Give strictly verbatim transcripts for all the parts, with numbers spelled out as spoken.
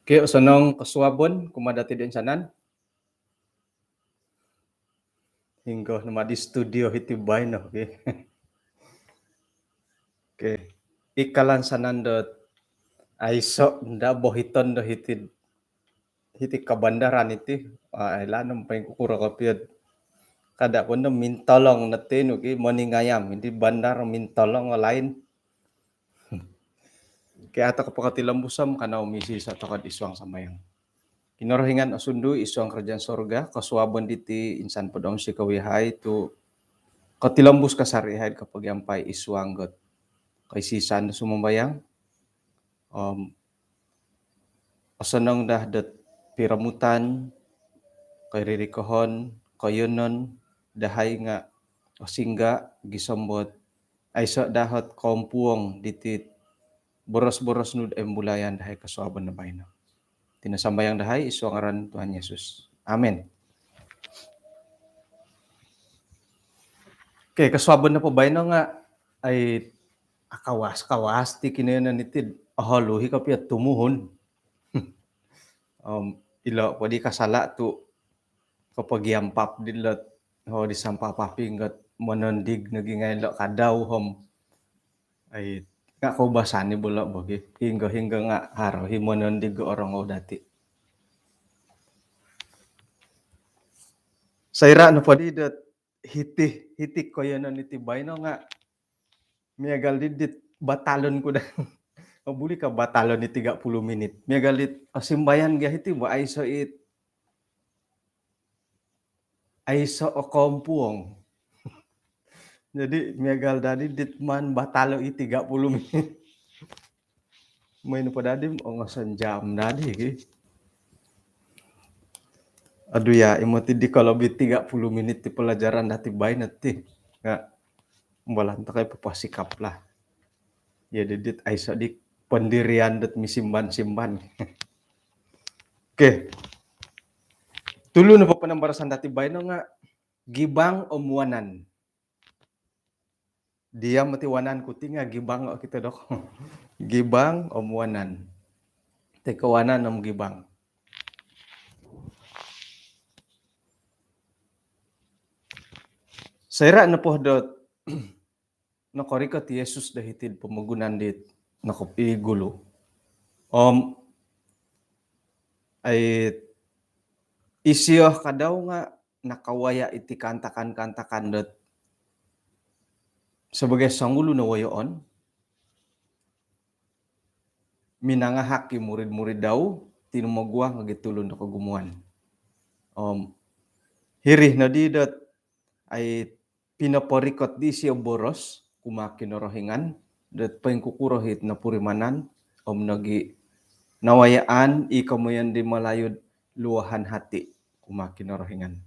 Okey, osonong kosuabon kumaa dati toinsanan. Hinggo no ma di studio hiti baino, okey. Okey. I kalansanan dot aiso daa bohiton do hiti, hiti kabandaran iti, ah, oilaan om poingkukuro kopio. Kada pun do mintolong no tinu ki, moningayam. Iti bandar mintolong o lain. Okey, ato ko pokotilombus om kanou misiiso tokou id suang sambayang. Kinorohingan osundu id suang kerajaan sorga, kosuabon diti insan po do om sikawi hai tu kotilombus kasari hai kopogiampai id suang dot koisisan do sumambayang. Om osonong daa dot piromutan, koiririkohon, koiyonon dahai nga osingga gisom dot aiso daa ot koompuong diti boros-boros nu do oimbulayan dahai kosuabon do baino. Iti no sambayang dahai id suang ngaran Tuhan Yesus. Amin. Okey, kosuabon nopo baino nga ai akawas-kawas ti kinoyonon iti, oholuhi kopio tumuhun. Om ilo po di kasala tu kopogiampap di lot, oh, di sampah paping got monondig nogi ngai lo kadau om. Ai, nga koubasan ni bolo bogi. Hinggo-hinggo nga haro hi monondig orongou dati. Soira nopo di dot hiti, hiti koiyonon iti baino nga miagal di dit batalon ku daa. Oh, buli ka batalon di tiga puluh minit. Miagal dit, oh, simbayan gia hiti bo aiso it, aiso o koompuong. Jadi miagal dadi dit maan batalo i tiga puluh minit. Main po dadi ongoson jam dadi ki. Aduh ya, imo ti di kolobi tiga puluh minit ti pelajaran dati baino ti. Nga, umbalan tokou poposikap lah. Ya, di dit aiso di pendirian dot misimban-simban. Okey. Tulu nopo panambarasan dati baino nga gibang om wanan. Diam iti wanan ku ti nga gibang okito dok. Gibang om wanan. Toi ko wanan om gibang. Soira nopo dot nokorikot i Yesus do hiti'd pomogunan dit nokop-, i gulu. Om ai isio kadau nga nakawaya iti kaantakan-kaantakan dot sebagai songulun o woyoon, minangahak i murid-murid dau tinumoguang nogi tulun do kogumuan. Om hiri nodi dot ai pinoporikot disio boros kumaa Kinorohingan dot poingkukuro it nopurimanan om nogi nawayaan i komoyon di Malayu'd luahan hati kumaa Kinorohingan.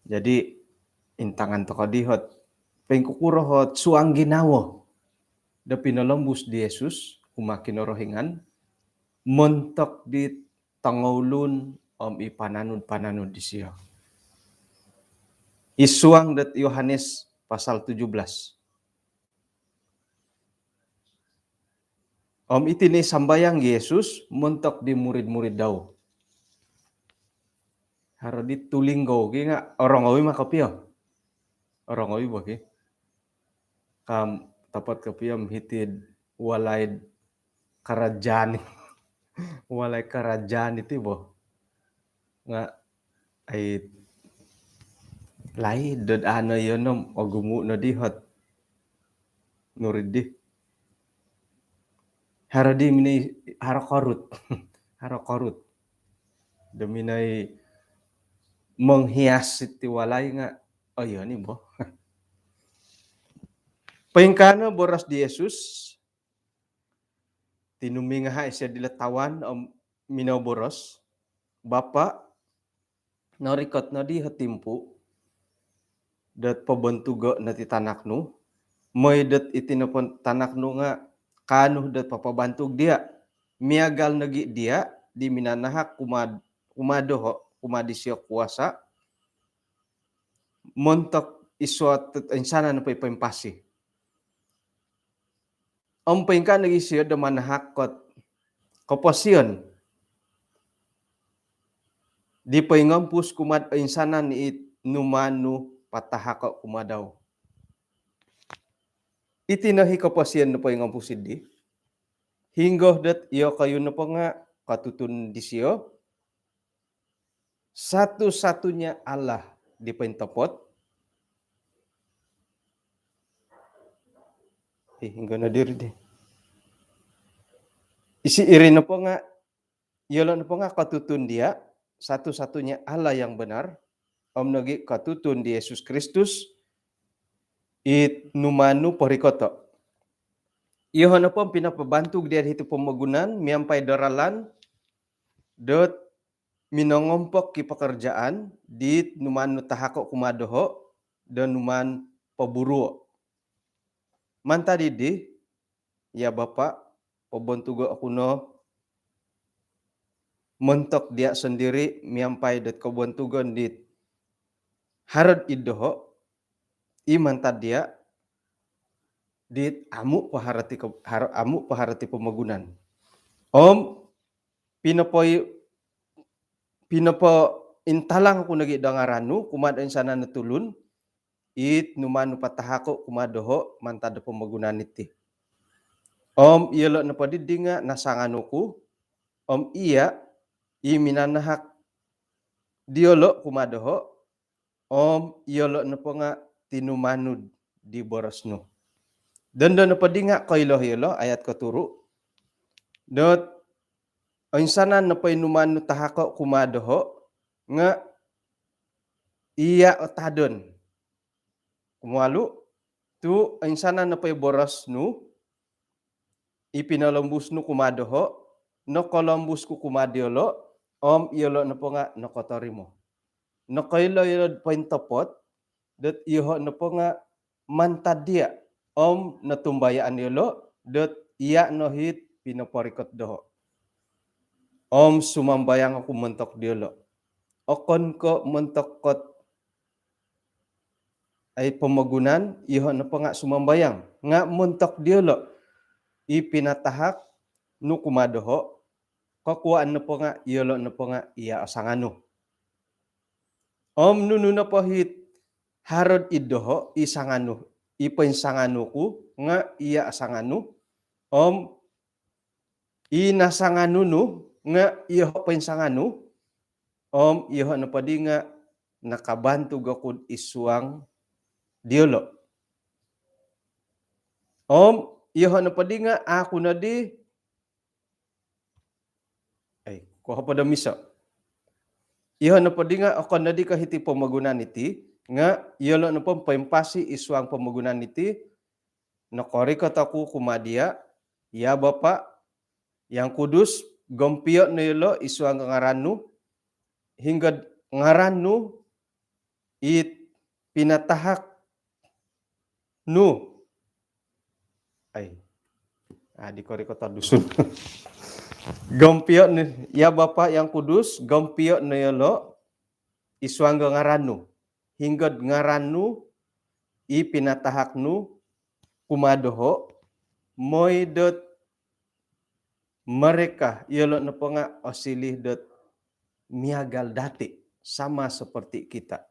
Jadi intangan tokou di ot poingkukuro ot suang ginawo do pinolombus di Yesus kumaa Kinorohingan montok di tongoulun om i pananud-pananud disio. Id suang dot Yohanes pasal tujuh belas. Om iti no sambayang Yesus montok di murid-murid dau. Haro di tulinggou ki nga orongou i ma kopio. Orongou i bo ki. Kam tapat kopio om hiti'd walai'd karajaan. Walai karajaan iti bo. Nga ai laid dot ano iyo no ogumu no di ot nurid di. Haro di minoi haro korut. Haro korut. Do minoi menghias iti walai nga, oh iyo ni bo. Poingkaa no boros di Yesus, tinumingahai isio dilo tawan om minoboros, Bapa, norikot no di o timpu dot pobontugo no ti tanak nu, moi dot iti nopo tanak nu nga kaanu dot papabantug dia. Miagal nogi dia di minanahak kumaa, kumaa doho, kumaa disio kuasa, montok id suang toinsanan nopo i poimpasi. Om poingkaa nogi isio do manahak ot koposion di poingompus kumaa'd oinsanan it numaan nu patahako' kumaa dau. Iti no i koposion do poingompus iddi, hinggo dot iyokoyu nopo nga' kotutun disio, satu-satunya Allah di pointopot. Ih, hinggo no diri di. Isi iri nopo nga', iyolo' nopo nga' kotutun diya', satu-satunya Allah yang benar, om nogi' kotutun di Yesus Kristus, it numaan nu porikoto'. Iyoho' nopo pinapabantug diya' hiti pomogunan miampai do ralan dot minongompok i pakarajaan dit numaan nu tahako' kumaa doho' do numaan poburuo'. Mantad iddi, ya Bapa', pobontugo' oku no montok diya' sondiri' miampai dot kobontugon dit harod id doho', i mantad diya' dit amu' po harati ko-, har-, amu' po harati pomogunan. Om pinopoi-, pinopointalang oku nogi' do ngaran nu kumaa'd oinsanan o tulun, it numaan nu patahako' kumaa doho' mantad do pomogunan iti. Om iyolo' nopo diddi nga' nasanganu ku, om iya' i minanahak diyolo' kumaa doho', om iyolo' nopo nga' tinumanud di boros nu. Dondo nopo di nga' koilo iyolo', ayat koturu', dot oinsanan nopo i numaan nu tahako' kumaa doho' nga' iya' o tadon. Kumowalu', tu' oinsanan nopo i boros nu i pinolombus nu kumaa doho', nokolombus ku kumaa diyolo', om iyolo' nopo nga' nokotorimo. Nokoilo iyolo'd pointopot dot iyoho' nopo nga' mantad diya', om notumbayaan iyolo' dot iya' no it pinoporikot doho'. Om sumambayang oku montok diyolo'. Okon ko' montok kot ai pomogunan, iyoho' nopo nga' sumambayang nga' montok diyolo' i pinatahak nu kumaa doho', kokuwaan nopo nga' iyolo' nopo nga' iya' o sanganu. Om nunu nopo it harod id doho', i sanganu, i poinsanganu ku nga' iya' o sanganu, om i nasanganu nu nga' iyoho' poinsanganu, om iyoho' nopo di nga' nakabantug oku'd id suang diyolo'. Om iyoho' nopo di nga' aku noddi, ai, kuo hopod om iso'. Iyoho' nopo di nga' okon noddi ko' hiti pomogunan iti, nga' iyolo' nopo poimpasi id suang pomogunan iti, nokorikot oku kumaa diya', ya Bapa', Yang Kudus, gompio' no iyolo' id suang ngaran nu, hinggo'd ngaran nu it pinatahak nu. Ai. Ah, di korikot o Dusun. Gompio' no, ya Bapa' Yang Kudus, gompio' no iyolo' id suang ngaran nu. Hinggo'd ngaran nu i pinatahak nu kumaa doho', moi dot mereka, iyolo' nopo nga' osiliu dot miagal dati', sama seperti kita.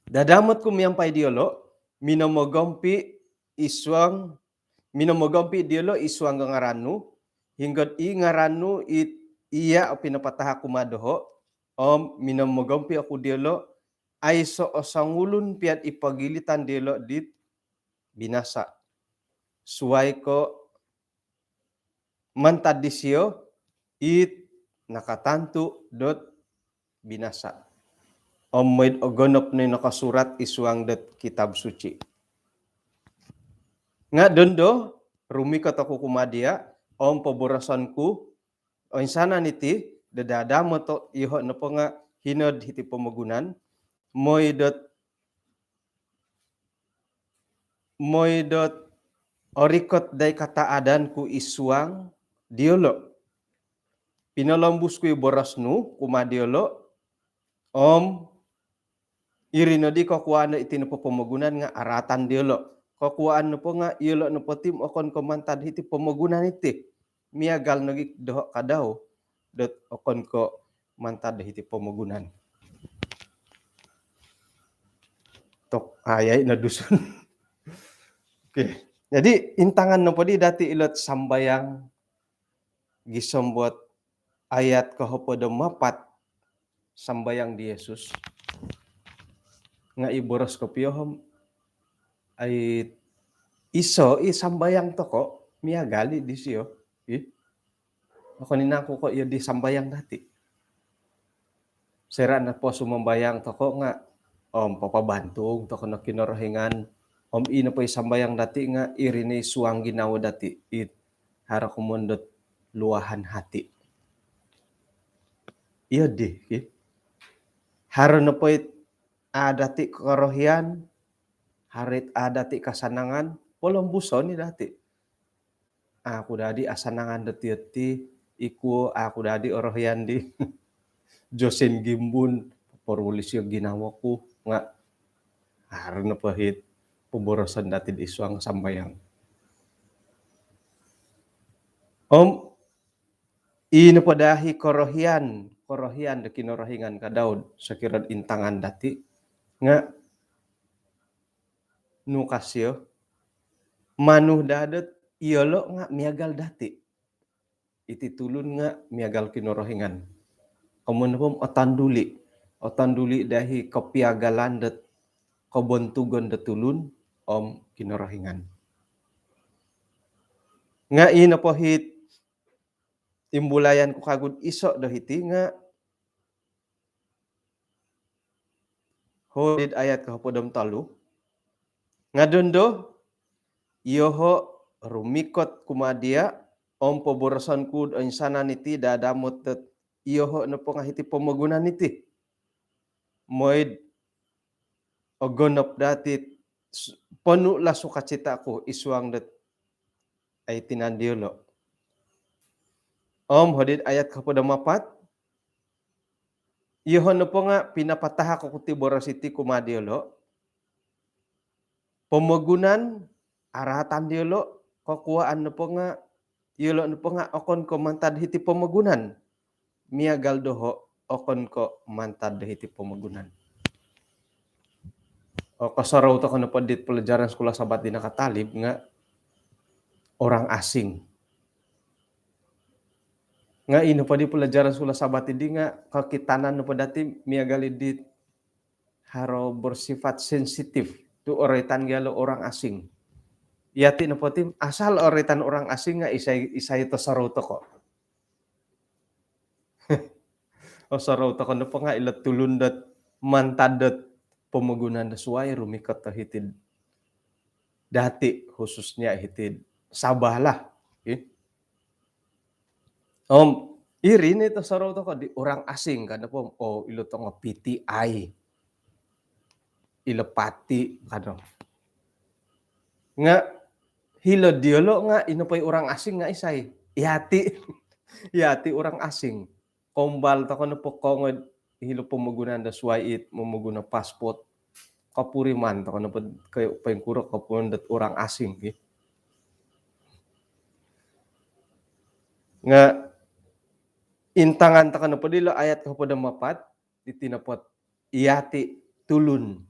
Dadamot ku miampai diyolo', minomogompi' id suang, minomogompi' diyolo' id suang ngaran nu, hinggo'd i ngaran nu it iya' o pinapatahak kumaa doho', om minomogompi' oku diyolo', aiso' o songulun piya'd id pogilitan diyolo' dit binasa'. Suwai ko' mantad disiyo it nakatantu' dot binasa'. Om moi'd ogonop no i nokosurat id suang dot kitab suci. Nga' dondo, rumikot oku kumaa diya', om poboroson ku, oinsanan iti, dadamot o iyoho' nopo nga' hino'd hiti pomogunan, moi dot, moi dot orikot dai kataadan ku id suang diyolo'. Pinolombus ku i boros nu kumaa diyolo', om iri noddi kokuwaan do iti nopo pomogunan nga' araatan diyolo'. Kokuwaan nopo nga' iyolo' nopo ti okon ko' mantad hiti pomogunan iti. miagal nogi doho' kadau dot okon ko' mantad do hiti pomogunan. Tok ayai no Dusun. Okey. Jadi intangan nopo di dati' ilot sambayang gisom dot ayat kohopod om apat sambayang di Yesus. Nga' i boros kopio om ai iso i sambayang toko' miagal i disio. Ih. Okon i nangku ko' iyo di sambayang dati'. Soira' nopo sumambayang toko' nga' om papabantung toko' no Kinorohingan. Om ino po i sambayang dati' nga' iri no i suang ginawo dati' it haro komoyon dot luahan hati'. Iyo di, ki. Haro nopo it a' dati' korohian, haro it a' dati' kasanangan, polombuson i dati'. Aku dadi asanangan dot iyo ti, ikuo aku dadi orohian di Josin Gimbun, poporulis iyo ginawoku, nga' haro nopo hit poboroson dati' di suang sambayang. Om ino po dahi korohian, korohian do Kinorohingan ka Daud, sokiro intangan dati', nga' nu ka sio, manu daa dot iyolo' nga' miagal dati'. Iti tulun nga' miagal Kinorohingan. Komoyon nopo om otanduli'. Otanduli' dahi kopiagalan dot kobontugon dot tulun om Kinorohingan. Nga' ino po hit imbulayan ku kagu do iso' do hiti nga' hodi'd ayat kohopod om tolu. Nga' dondo, iyoho' rumikot kumaa diya' om poboroson ku'd oinsanan iti dadamot dot iyoho' nopo nga' hiti pomogunan iti. Moi'd ogonop dati' s-, ponulah sukacita' ku i suang dot ai tinan diyolo'. Om hodi'd ayat kohopod om apat, iyoho' nopo nga' pinapatahak oku ti boros iti kumaa diyolo'. Pomogunan, araatan diyolo', kokuwaan nopo nga', iyolo' nopo nga' okon ko' mantad hiti pomogunan. Miagal doho', okon ko' mantad do hiti pomogunan. O, kosorou toko' nopo dit pelajaran Sekolah Sabat di nakatalib nga' orang asing. Nga' ino po di pelajaran Sekolah Sabat di nga' kokitanan nopo dati' miagal i dit haro bersifat sensitif. Tu' oroitan gia lo orang asing. Iyati' nopo ti, asal oroitan orang asing nga' isai, isai tosorou toko'. Osorou toko' nopo nga' ilo tulun dot mantad dot pomogunan do suwai rumikot do hiti'd dati', khususnya hiti'd Sabah lah. Ih. Om iri ni tosorou toko' di orang asing kan, apa, oh, ilo tongo P T I. Ilo pati' kan. Nga' hilo diyolo' nga' ino po i orang asing nga' isai? Iyati'. Iyati' orang asing. Kombal toko' nopo kongoi hilo pomogunan do suwai it momoguno pasport. Kopuriman toko' nopo ko' poingkuro kopuriman dot orang asing, ki. Nga' intangan toko' nopo dilo ayat kohopod om apat, iti nopo iyati' tulun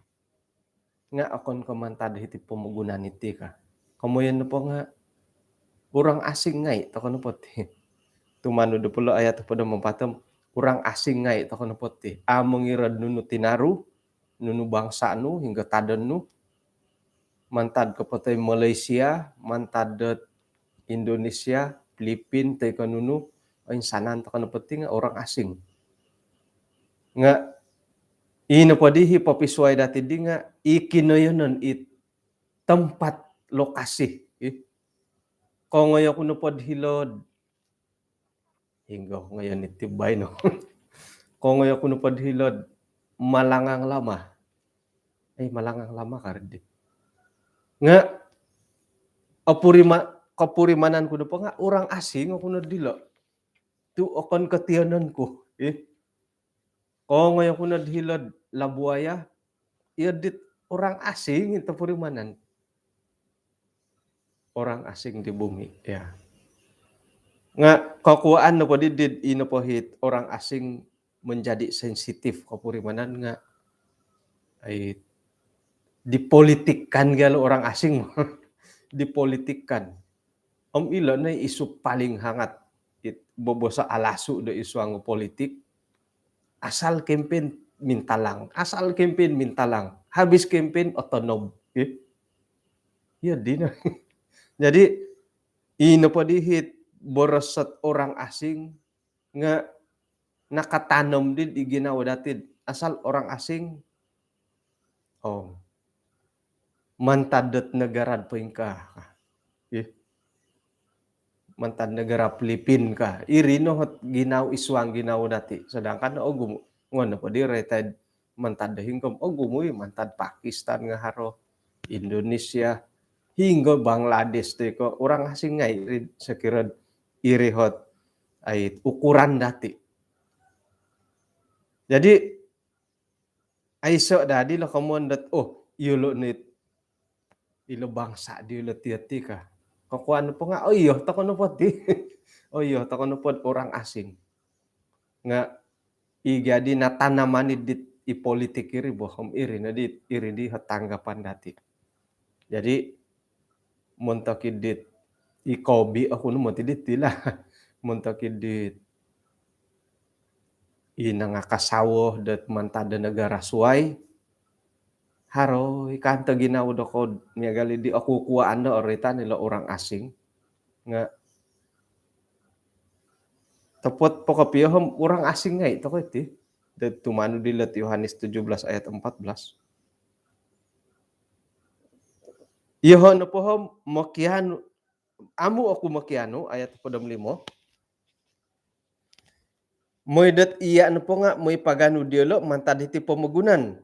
nga' okon ko' mantad hiti pomogunan iti ka. Komoyon nopo nga' orang asing ngai' toko' nopo ti. Tumanud do pulo ayat hopod om apat om, orang asing ngai' toko' nopo ti. A' mongiro'd nunu tinaru, nunu bangsa nu, hinggo tadon nu. Mantad ko' po toi Malaysia, mantad dot Indonesia, Filipin, toi ko' nunu, oinsanan toko' nopo ti nga' orang asing. Nga' ino po di hi popisuwai dati' di nga' i kinoyonon, i tempat, lokasi, ih. Kongoi oku nopo'd hilo'd, hinggo ngayon iti baino. Kongoi oku nopo'd hilo'd Malangang Lama. Eh, Malangang Lama ka ri di. Nga' opurima-, kopurimanan ku nopo nga' orang asing oku nod hilo'. Tu' okon ko' tiyonon ku, ih. Kongoi oku nod hilo'd Labuaya, iyo dit orang asing i topurimanan. Orang asing di bumi, ya. Nga' kokuaan nopo di, di, ino po hit orang asing menjadi sensitif kopurimanan nga' ai dipolitikkan gia lo orang asing. Dipolitikkan. Om ilo no isu paling hangat it boboso alasu do isu anggo politik. Asal kempen mintalang, asal kempen mintalang, habis kempen otonom. Ih. Iyo dino. Jadi ino po di hit boros dot orang asing nga' nakatanom di di ginawo dati. Asal orang asing, oh, mantad dot negara poingkaa. Ih. Mantad negara Filipin ka. Iri no hot ginawo, isuang ginawo dati. Sedangkan ogumu, ngono po di retai mantad do hinggo om ogumu i, mantad Pakistan nga haro, Indonesia, hinggo Bangladesh ti ko orang asing ngai iri, sokiro iri hot ai ukuran dati. Jadi aiso dadi lo komoyon dot, oh, iyolo nit ilo bangsa diyolo ti ka. Kokuaan nopo nga', oh iyo, toko nopo ti. Oh iyo, toko nopo orang asing. Nga' i jadi natanaman i dit i politik iri bo, om iri no dit, iri di tanggapan dati. Jadi montok i dit i kobi oku no moti dit ilo. Montok i dit i nangakasawo dot mantad do negara suai. Haro i kanto ginawo dokoyu miagal i di okukuaan do oritan ilo orang asing. Nga' topot po kopio om orang asing ngai toko iti. Dot tumanud ilo Yohanes tujuh belas ayat empat belas. Iyoho' nopo om mokianu, amu oku mokianu, ayat hopod om limo. Moi dot iya' nopo nga' moi paganu diyolo' mantad hiti pomogunan.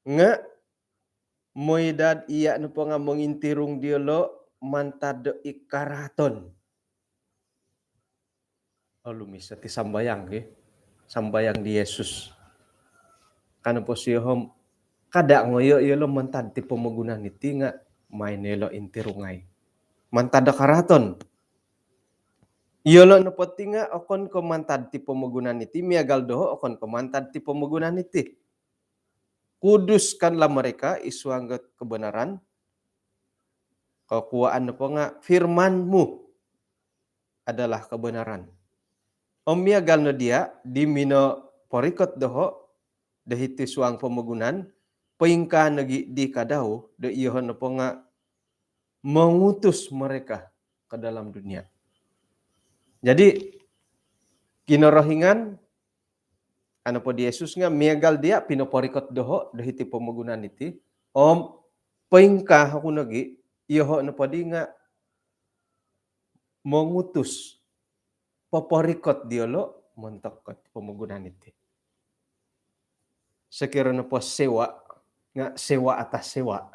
Nga' moi dot iya' nopo nga' mongintirung diyolo' mantad do i karaaton. Olumis ati sambayang, ki. Sambayang di Yesus. Ka nopo sio om, kada' ngoyo' iyolo' mantad ti pomogunan iti nga' main iyolo' intirungai mantad do karaaton. Iyolo' nopo ti nga' okon ko' mantad ti pomogunan iti, miagal doho' okon ko' mantad ti pomogunan iti. Kuduskanlah mereka id suang dot kebenaran. Kokuaan nopo nga' firman-Mu adalah kebenaran. Om miagal no diya' di minoporikot doho' do hiti suang pomogunan, poingkaa nogi' di ka dau do iyoho' nopo nga' mengutus mereka ke dalam dunia. Jadi Kinorohingan, ka nopo di Yesus nga' miagal diya' pinoporikot doho' do hiti pomogunan iti, om poingkaa oku nogi', iyoho' nopo di nga' mongutus, poporikot diyolo' montok dot pomogunan iti. Sokiro nopo sewa nga' sewa atas sewa.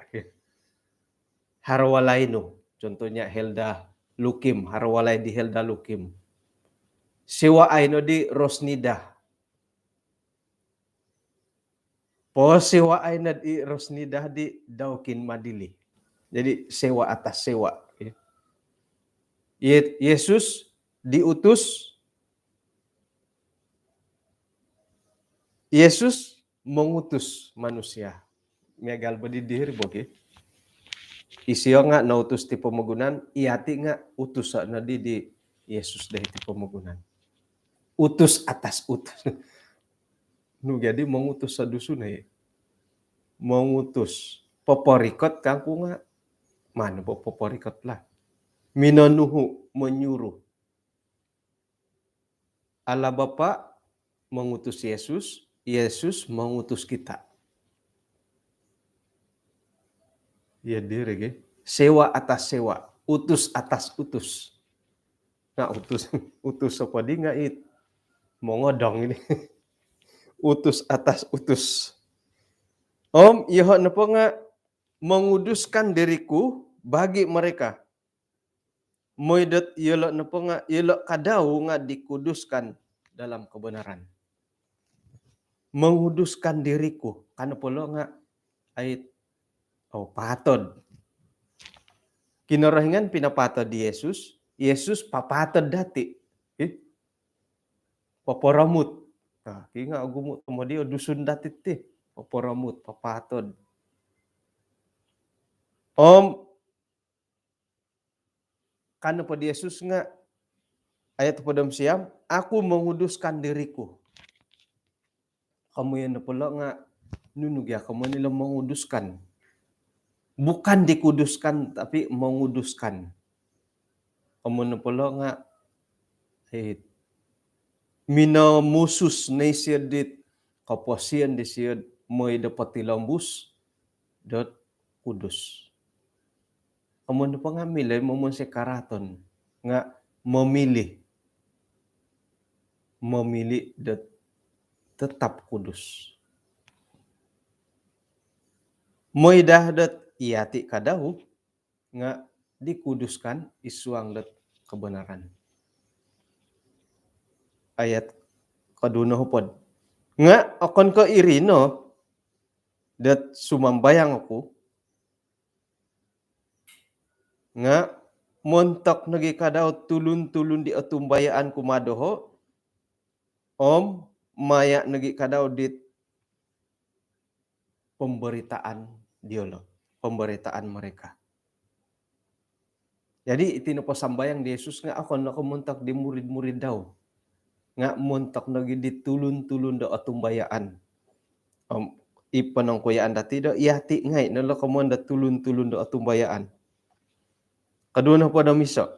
Haro walai nu, contohnya Helda Lukim, haro walai di Helda Lukim. Sewaai no di Rosnida. Posewaai nod i Rosnida di Daukin Madili. Jadi sewa atas sewa. Ye-, Yesus diutus, Yesus mengutus manusia. Miagal bo di diri bo ki. Isio nga' noutus ti pomogunan, iyati nga' utuso' nodi di Yesus do hiti pomogunan. Utus atas utus. Nu jadi mengutus sa Dusun ai. Mengutus. Poporikot kangku nga'. Mana bo poporikot lah. Minonuhu, menyuruh. Allah Bapa mengutus Yesus, Yesus mengutus kita. Iyo diri ki. Sewa atas sewa, utus atas utus. Nah, utus, utus apa di nga' it mongodong ini. Utus atas utus. Om iyoho' nopo nga' menguduskan diriku bagi mereka. Moi dot iyolo' nopo nga', iyolo' ka dau nga' dikuduskan dalam kebenaran. Menguduskan diriku. Ka nopo lo nga' ait, oh, patod. Kinorohingan pinapatod di Yesus, Yesus papaatod dati'. Ih, poporomut. Nah, ki nga' ogumu' tomod i' o Dusun dati' ti. Poporomut, papaatod. Om ka nopo di Yesus nga', ayat hopod om siam, "Aku menguduskan diriku." Komoyon nopo lo' nga' nunu gia komoyon ilo menguduskan? Bukan dikuduskan, tapi menguduskan. Komoyon nopo lo' nga', eh, minomusus no isio dit koposion disio mooi do potilombus dot kudus. Komoyon nopo nga' milo i momonsoi karaaton nga' momili'. Momili' dot tetap kudus. Mooi daa dot iyati' kadau nga' dikuduskan id suang dot kebenaran. Ayat koduo nohopod. Nga' okon ko' iri no dot sumambayang oku, nga' montok nogi' kadau tulun-tulun di otumbayaan kumaa doho', om maya' nogi' kadau dit pemberitaan diolo, pemberitaan mereka. Jadi, iti nopo sambayang di Yesus nga' okon no ko' montok di murid-murid dau, nga' montok nogi' di tulun-tulun do otumbayaan. Om i ponongkuyaan dati' do, iyati' ngai' no lo komoyon do tulun-tulun do otumbayaan. Koduo nohopod om iso'.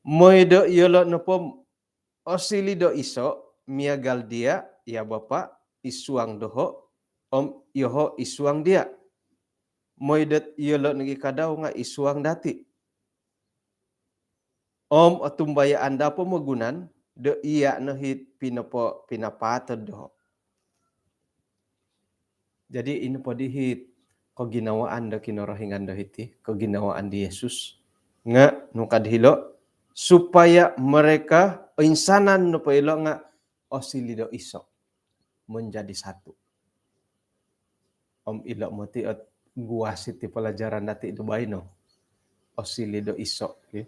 Mooi do iyolo' nopo osiliu do iso', miagal diya', ya Bapa', id suang doho', om yoho' id suang diya'. Mooi dot iyolo' nogi' kadau nga' id suang dati'. Om otumbayaan daa pomogunan do iya' no hit pinopo-, pinapaatod doho'. Jadi, ino po di hit koginawaan do Kinorohingan do hiti, koginawaan di Yesus. Nga' nung kad hilo', supaya mereka, insanan nopo ilo' nga' osiliu do iso', menjadi satu. Om ilo' moti ot guas iti pelajaran dati' do baino. Osiliu do iso', ki.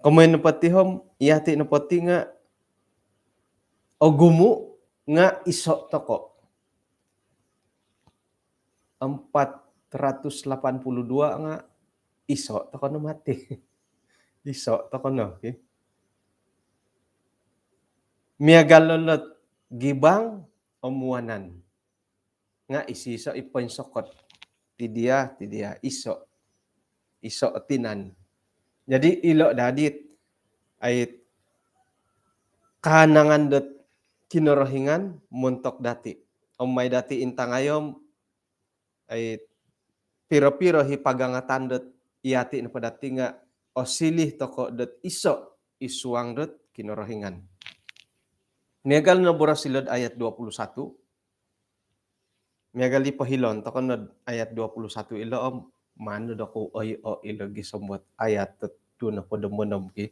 Komoyon nopo ti om, iyati' nopo ti nga' ogumu' nga' iso' toko'. Empat ratus lapan puluh dua nga' iso' toko' no mati. Iso' toko' no, ki. Miagal lo lot gibang om wanan. Nga' iso-iso i poinsokot. Ti diya, ti diya, iso'. Iso' o tinan. Jadi, ilo' daa dit, ai, kaanangan dot Kinorohingan montok dati'. Om mai dati' intangai om, ai, piro-piro hi pagangatan dot iyati' nopo dati' nga' osiliu toko' dot iso' id suang dot Kinorohingan. Miagal no boros ilo'd ayat dua puluh satu. Miagal i pohilon toko' nod ayat dua puluh satu ilo' om, maan nod oku oi o ilo gisom dot ayat dot duo nohopod om onom, ki.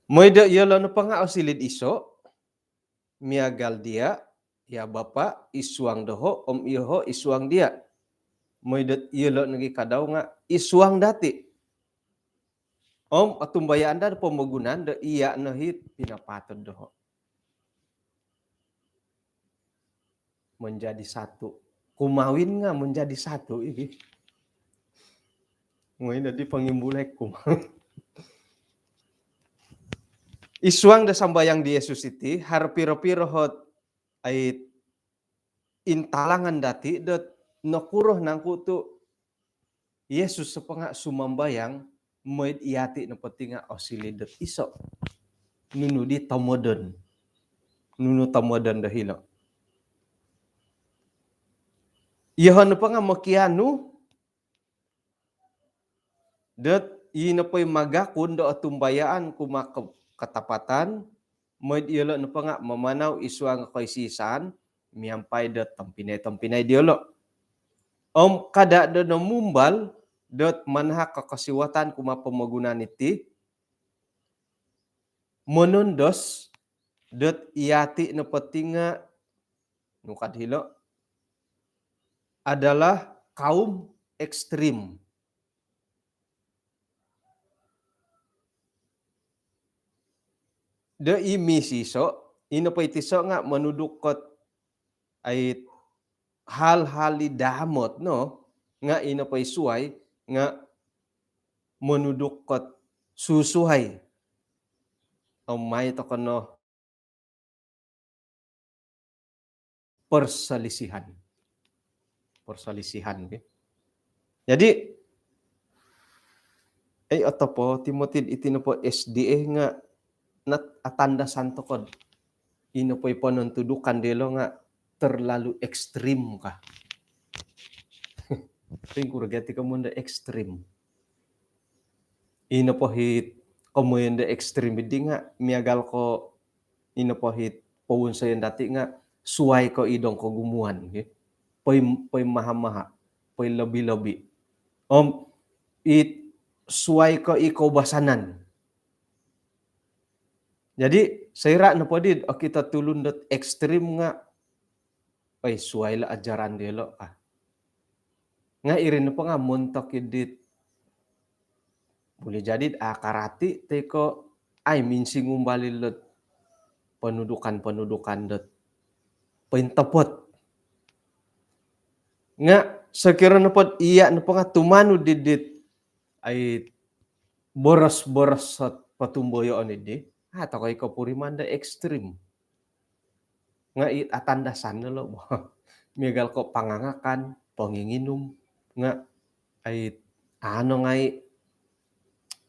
Mooi do iyolo' nopo nga' osiliu'd iso', miagal diya', ya Bapa', id suang doho', om yoho' id suang diya'. Mooi dot iyolo' nogi' kadau nga' id suang dati'. Om otumbayaan daa do pomogunan do iya' no hit pinapaatod doho'. Menjadi satu. Kumawin nga' menjadi satu, ih. Mooi nodi pongimbulai kumawin. Id suang do sambayang di Yesus iti, haro piro-piro hot, ai, intalangan dati' dot nokuro nangku tu' Yesus nopo nga' sumambayang, mooi do iyati' nopo ti nga' osiliu dot iso'. Nunu di tomodon? Nunu tomodon do hilo'? Iyoho' nopo nga' mokianu dot i nopo i magakun do otumbayaan kumaa ko-, katapatan, mooi do iyolo' nopo nga' mamanau id suang koisi-isaan miampai do tompinai-tompinai diyolo'. Om kada' do nomumbal dot manahak ko kosiwatan kumaa pomogunan iti, monondos dot iyati' nopo ti nga', nung kad hilo', adalah kaum ekstrim. Do i misiso, ino po iti so nga monuduk kot ai hal-hal di damot no, nga ino po i suai nga monuduk kot susuai. Om mai tokou no perselisihan. Perselisihan, okey. Jadi, eh, oto po Timothy iti nopo S D A nga nat atandasan tokou. Ino po i ponontudukan diolo nga terlalu ekstrim ka. Pingkuro gati komoyon do ekstrim. Ino po hit komoyon do ekstrim idi nga miagal ko ino po hit powonsoyon dati nga suai ko i dong kogumuan, okey. Poi, poi maha-maha, poi lobi-lobi. Om it suai ko i koubasanan. Jadi, soira nopo di okito tulun dot ekstrim nga, oi, suai lo ajaran diolo ka. Nga iri nopo nga montok i dit boleh jadi a karati toi ko ai minsingum bali lot ponudukan-ponudukan dot pointopot. Nga sokiro nopod iya nopo nga tumanud di dit ai boros-boros sot potumboyoon idi, a tokou i kopuriman do ekstrim. Nga it atandasan no lo bo. Miagal ko pangangakan, ponginginum, nga ai ano ngai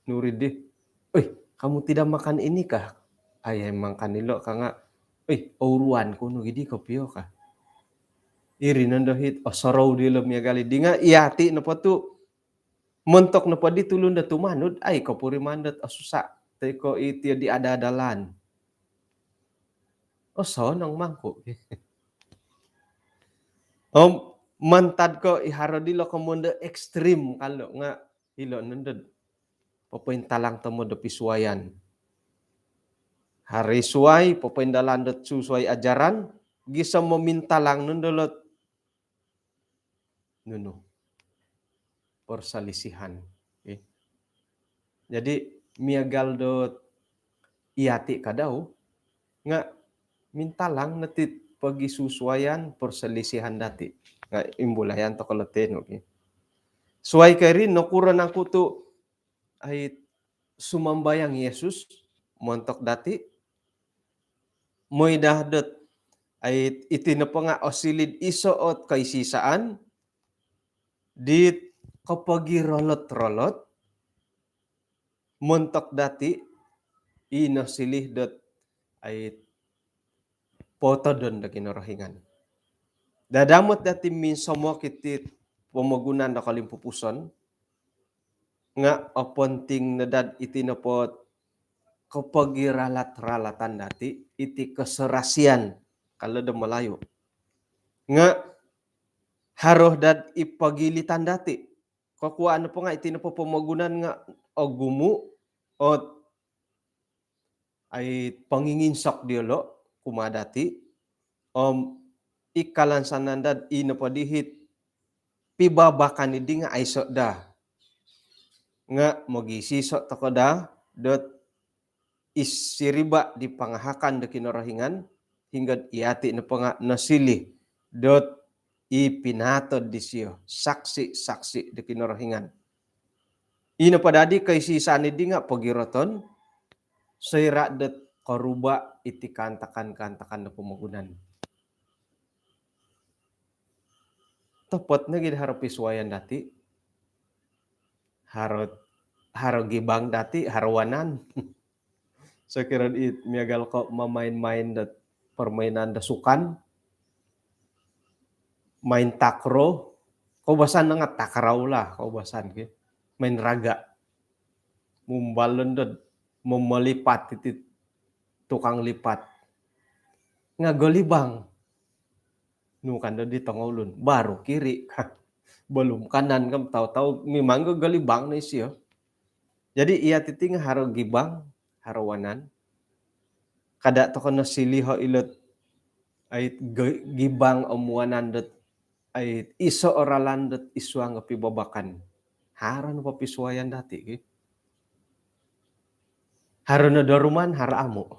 nuri di, "Oi, kamu tidak makan ini kah?" Ai, ai mangakan ilo ka nga, "Oi, ouruan ku no gidi kopio," ka. Iri nondo hit osorou dilo miagal idi nga iyati nopo tu montok nopo di tulun do tumanud, ai kopuriman dot osusa toi ko iti di ada-ada lan. Osonong mangku. Om mantad ko i haro dilo komoyon do ekstrim kalo nga ilo nondo popointalang tomod do pisuaian. Haro i suai popoindalan dot susuai ajaran, gisom momintalang nondo lot nunu, perselisihan. Okey. Jadi miagal dot iyati kadau nga mintalang no ti pogisusuaian perselisihan dati. Nga imbulayan tokou lo tenu, okey. Suai ko iri, nokuro nangku tu ai sumambayang Yesus montok dati? Moi daa dot ai iti nopo nga osiliu do iso ot koisisaan dit kopogirolot-rolot montok dati, i nosiliu dot ai potodon do Kinorohingan. Dadamot dati minsomok iti pomogunan do kolimpupuson, nga oponting no daa iti nopo kopogiralat-ralatan dati, iti keserasian kalo do Melayu. Nga haro daa i pogilitan dati. Kokuaan nopo nga iti nopo pomogunan nga ogumu ot ai ponginginsok diolo kumaa dati, om i kalansanan daa i nopo di hit pibabakan idi nga aiso daa. Nga mogisiso tokou daa dot i siriba di pangahakan do Kinorohingan, hinggo iyati nopo nga nosiliu dot i pinaatod disio, saksi-saksi do Kinorohingan. Ino po dadi koisisaan idi nga pogiroton, soira dot koruba iti kaantakan-kaantakan do pomogunan. Topot nogi do haro pisuaian dati. Haro, haro gibang dati, haro wanan. Sokiro it miagal ko mamain-main dot permainan do sukan, main takro, koubasan nga takraw lah koubasan ki. Main raga. Mumbalon dot momolipat iti tukang lipat. Nga golibang. Nu kan do di tongoulun, baru kiri. Belum kanan kan, tahu-tahu memang golibang no isio. Jadi iyati ti nga haro gibang, haro wanan. Kada tokou nosiliu o ilot ai gi-, gibang om wanan dot ai iso o ralan dot isuang o pibabakan. Haro no popisuayan dati' ki. Haro no doruman, haro amu'.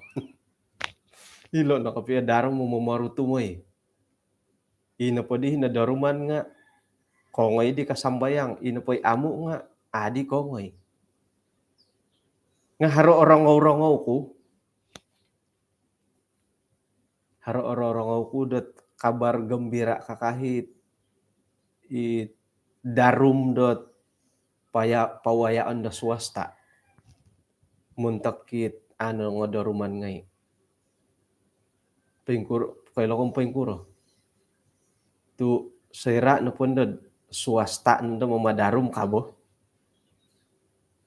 Ilo' no kopio darum momorutu moi. Ino po di hino doruman nga' kongoi di kasambayang, ino po i amu' nga' adi kongoi. Nga' haro orongou-rongou ku, haro orongou-rongou ku dot kabar gembira kakahit i darum dot paya-, pawayaon do swasta. Montok it ano ngodoruman ngai'. Poingkuro, koilo ko poingkuro. Tu' soira' nopo ndo swasta ndo mamadarum kabo.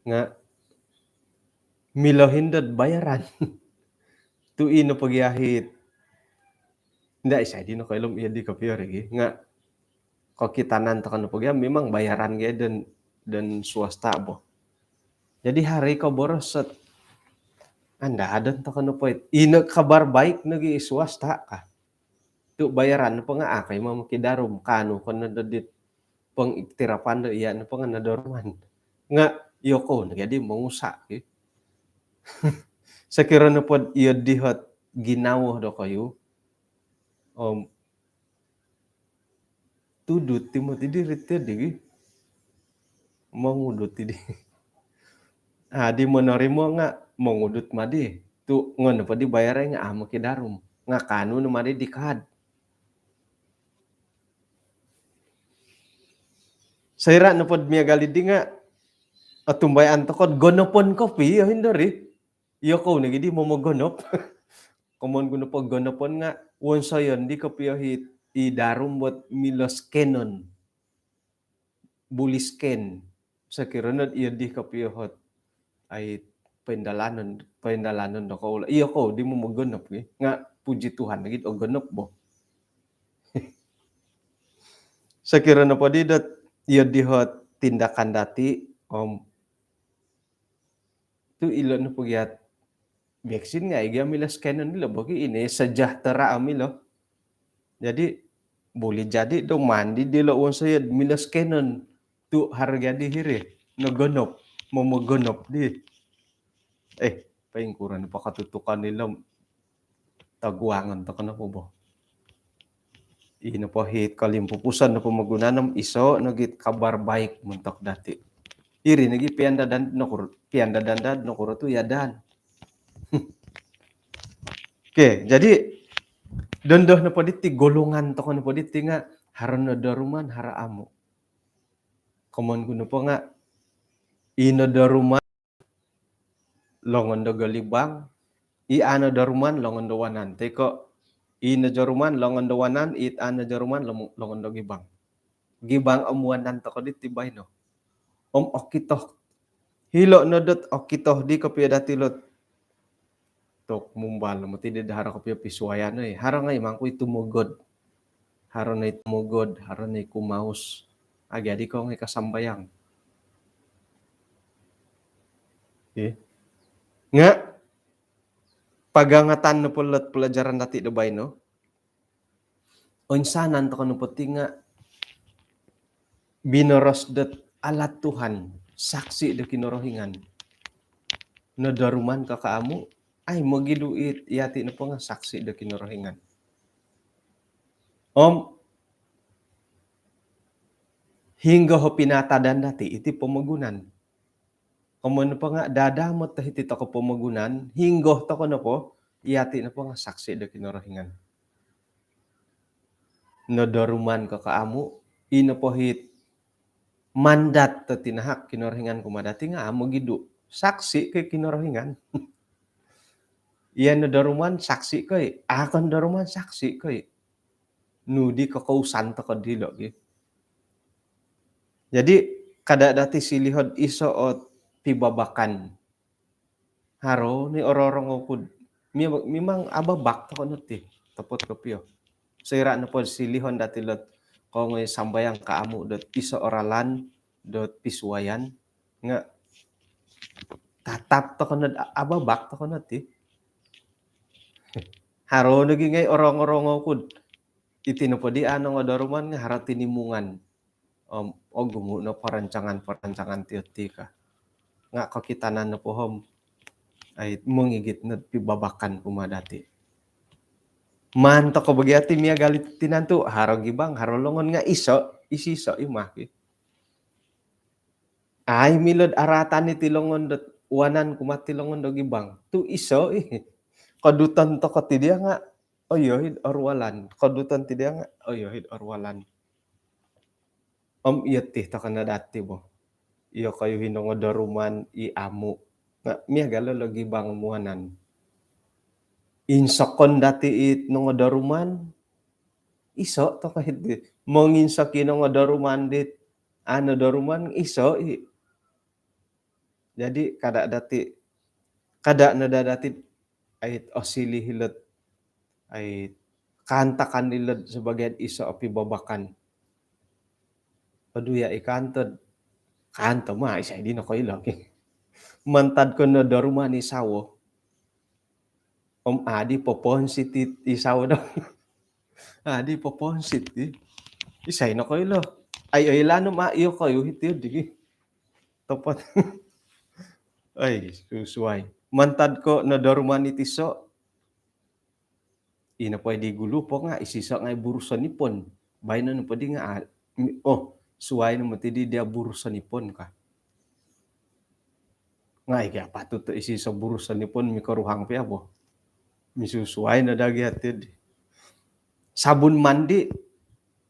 Nga' milo hindo bayaran. Tu' ino pogi ahit. Nda' isai di nokoilo om iyo di kopio ri gi. Nga' kokitanan toko' nopo gi, memang bayaran gi don, don swasta bo. Jadi haro i koboros ot, anda adon toko' nopo it. Ino kabar baik nogi i swasta ka. Tu' bayaran nopo nga' a' ko i momokidarum, kaanu ko no do dit pongiktirafan do iya' nopo nga' nodoruman. Nga' iyokou nogi adi mongusa' ki. Sokiro nopod iyo di hot ginawo dokoyu om tudut ti moti di ri ti di gi. Mongudut ti di. Adi monorimo nga' mongudut madi. Tu' ngono po di bayar nga' a' mokidarum. Nga' kaanu no madi di kad. Soira' nopod miagal di nga' otumbayaan toko'd gonopon kopio hindo ri. Iyokou nogi di momogonop. Komon ku nopo gonopon nga' wonsoyon di kopio hit i darum bot milo skenon. Buli sken. Sokiro nod iyo di kopio hot ai poindalanon, poindalanon do koula. Iyokou di momogonop gi. Nga' puji Tuhan lagi ogonop bo. Sokiro nopo di dot iyo di hot tindakan dati om tu' ilo nopo giat vaksin ngai' gia milo skenon ilo bo ki, ini sejahtera om ilo. Jadi buli jadi do mandi dilo wonsoyod milo skenon tu' haro gia di hiri nogonop, momogonop di. Eh, poingkuro no po katutukan ilo. Taguangon toko' nopo bo. Ino po hit kolimpupuson do pomogunan om iso' nogi' kabar baik montok dati'. Iri nogi' piandadan nokuro, piandadan dad nokuro tu' yadan. Okey, jadi dondo nopo diti, golongan toko' nopo diti nga' haro nodoruman, haro amu'. Komon ku nopo nga' i nodoruman longon do golibang, i a' nodoruman longon do wanan. Toi ko' i nodoruman longon do wanan, i a' nodoruman lom-, longon do gibang. Gibang om wanan toko' diti baino. Om okito. Hilo' no dot okito di kopio dati' lot. Tok mumbal moti di do haro kopio pisuayan oi. Haro ngai' mangku i tumogod. Haro no i tumogod, haro no i kumaus. Agi-adi ko ngai' kasambayang. Okey. Nga' pagangatan nopo lot pelajaran dati' do baino. Oinsanan toko' nopo ti nga' binoros dot alat Tuhan, saksi' do Kinorohingan. Nodoruman ko ko amu', ai mogidu' it, iyati' nopo nga' saksi' do Kinorohingan. Om hinggo ho pinatadan dati' iti pomogunan. Komon nopo nga' dadamot do hiti toko' pomogunan, hinggo toko' nopo, iyati' nopo nga' saksi' do Kinorohingan. Nodoruman ko ko amu', i nopo hit mandat do tinahak Kinorohingan kumaa dati' nga' amu' gidu'. Saksi' ko i Kinorohingan. Iya nodoruman saksi' ko i, a' ko nodoruman saksi' ko i. Nu di kokousan toko' dilo' gi. Jadi kada' dati' silihod iso' ot pibabakan. Haro ni ororongou ku'd mia-, mimang ababak toko' no ti, topot kopio. Soira' nopo silihon dati' lot kongoi sambayang ko amu' dot iso' o ralan dot pisuayan nga' tatap toko' nod a-, ababak toko' no ti. Haro nogi ngai' orong-orongou ku'd Iti nopo di a' nongodoruman nga' haro tinimungan. Om ogumu' no perancangan-perancangan tiyo ti ka. Nga' kokitanan nopo om, ai, mongigit no pibabakan kumaa dati'. Maan toko' bo gia ti miagal i tinantu', haro gibang, haro longon nga' iso', isiso' i mah ki. Ai, milo'd aratan iti longon dot wanan kumaa ti longon do gibang. Tu' iso' i. Koduton toko' ti diya' nga', oyohi'd oruolan. Koduton ti diya' nga', oyohi'd oruolan. Om iyo ti toko' no dati' bo. Iyokoyu i nongodoruman i amu'. Nga' miagal o lo gibang om wanan. Insokon dati' it nongodoruman, iso' toko' hiti. Monginsok i nongodoruman dit a' nodoruman, iso' i. Jadi, kada' dati', kada' no daa dati', ai, osiliu hilo'd, ai, kaantakan ilo'd sabagian iso' o pibabakan. Odu ya, i kaanto, kaanto ma, isai di nokoilo ki. Mantad ko nodoruman i sawo. Om a' di poponsit i, i sawo do. A' di poponsit i. Isai nokoilo. Ai, oilaan om a' iyokoyu hiti di ki. Topot. Ai, susuai. Mantad ko nodoruman iti iso'. Ino po i di gulu po nga' isiso' ngai' buruson ipon. Baino nopo di nga', a, mi-, oh, suai no moti di diya' buruson ipon ka. Nga' i gia patut do isiso' buruson ipon, mikoruhang pia bo. Misusuai no daa gia ti di. Sabun mandi,